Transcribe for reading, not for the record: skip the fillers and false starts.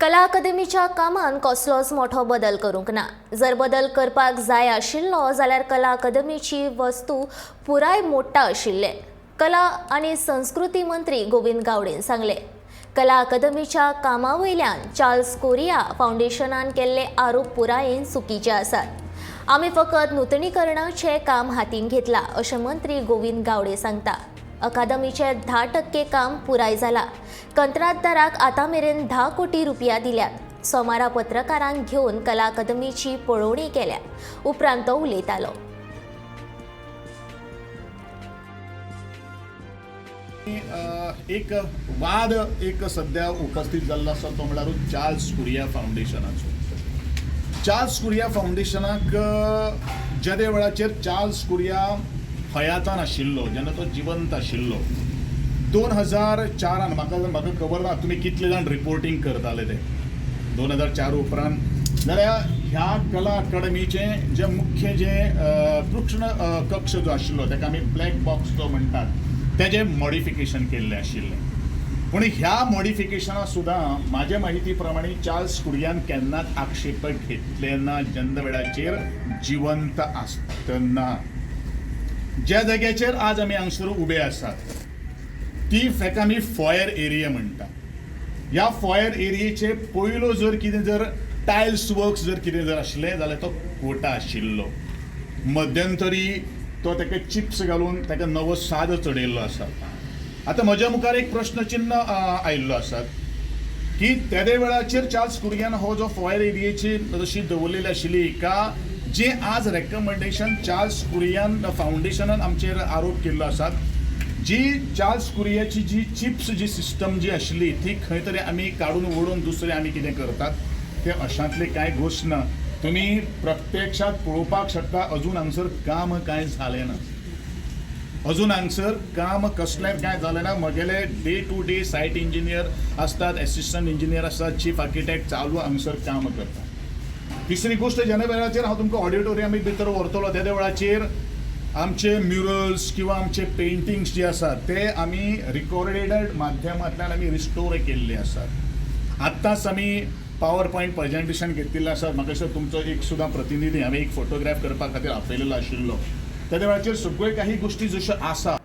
कला अकादमीच्या कामांत कसलोच मोठो बदल करूंक ना. जर बदल करपाक जाय आशिल्लो जाल्यार कला अकादमीची वस्तू पुराय मोडटा आशिल्ले, कला आनी संस्कृती मंत्री गोविंद गावडेन सांगले. कला अकादमीच्या कामा वयल्यान चार्ल्स कोरिया फावंडेशनान केल्ले आरोप पुरायेन चुकीचे आसात. आमी फकत नुतनीकरणाचें काम हातीन घेतलां, अशें मंत्री गोविंद गावडे सांगता. अकादमीचें 10% काम पुराय जाला. कंत्राटदाराक आतां मेरेन 10 कोटी रुपया दिल्यात. सोमारा पत्रकारांक घेवन कला अकादमीची पळोवणी केल्या उपरांत तो उलयतालो. एक वाद एक सद्या उपस्थित जाल्लो आसा, तो म्हळ्यारूच चार्ल्स कुरिया फावंडेशनाचो. चार्ल्स कुरिया फावंडेशनाक जेदे वेळाचेर चार्ल्स कुरिया हयातान आशिल्लो, जेन्ना तो जिवंत आशिल्लो 2004आन, म्हाका खबर ना तुमी कितले जाण रिपोर्टींग करताले ते 2004 उपरांत, जाल्यार ह्या कला अकादमीचें जें मुख्य जें कृष्ण कक्ष जो आशिल्लो, ताका आमी ब्लॅक बॉक्स जो म्हणटात, तेजें मॉडिफिकेशन केल्लें आशिल्लें. पूण ह्या मॉडिफिकेशनाक सुद्दां म्हाजे माहिती प्रमाणे चार्ल्स कुरियान केन्नाच आक्षेप घेतले ना, जेन्ना वेळाचेर जिवंत आसतना. ज्या जाग्याचेर आज आमी हांगसर उबे आसात, ती ताका आमी फॉयर एरिया म्हणटा. ह्या फॉयर एरियेचे पयलो जर कितें जर टायल्स वर्क्स जर कितें जर आशिल्लें जाल्यार तो कोटा आशिल्लो. मध्यंतरी तो ताका चिप्स घालून ताका नवो साद चडयल्लो आसा. आतां म्हज्या मुखार एक प्रश्नचिन्न आयिल्लो आसा की तेदे वेळाचेर चार्ल्स कुरियान हो जो फॉयर एरियेची जशी दवरलेली आशिल्ली का, जे आज रेकमेंडेशन चार्ल्स कुरियान फावंडेशनान आमचेर आरोप केल्लो आसात, जी चार्ल्स कुरियाची जी चिप्स जी सिस्टम जी आशिल्ली, ती खंय तरी आमी काडून उडोवन दुसरें आमी कितें करतात ते, अशांतली कांय गोश्ट ना. तुमी प्रत्यक्षात पळोवपाक शकता, अजून हांगसर काम कांय जालें ना. अजून हांगसर काम कसलें कांय जालें ना. म्हगेले day to day site engineer आसतात, एसिस्टंट इंजिनियर आसतात, चीफ आर्किटेक्ट चालू हांगसर काम करता. तिसरी गोश्ट, जेन्ना वेळाचेर हांव तुमकां ऑडिटोरियमी भितर व्हरतलो, तेद्या वेळाचेर आमचे म्युरल्स किंवा आमचे पेंटिंग्स जे आसात, ते आमी रिकॉर्डेड माध्यमांतल्यान आमी रिस्टोर केल्ले आसात. आत्ताच आमी पावर पॉयंट प्रेजेंटेशन घेतिल्लें आसा. म्हाका दिसता तुमचो एक सुद्दां प्रतिनिधी हांवें एक फोटोग्राफ करपा खातीर आपयलेलो आशिल्लो. तेद्या वेळाचेर सगळ्यो काही गोश्टी जश्यो आसा.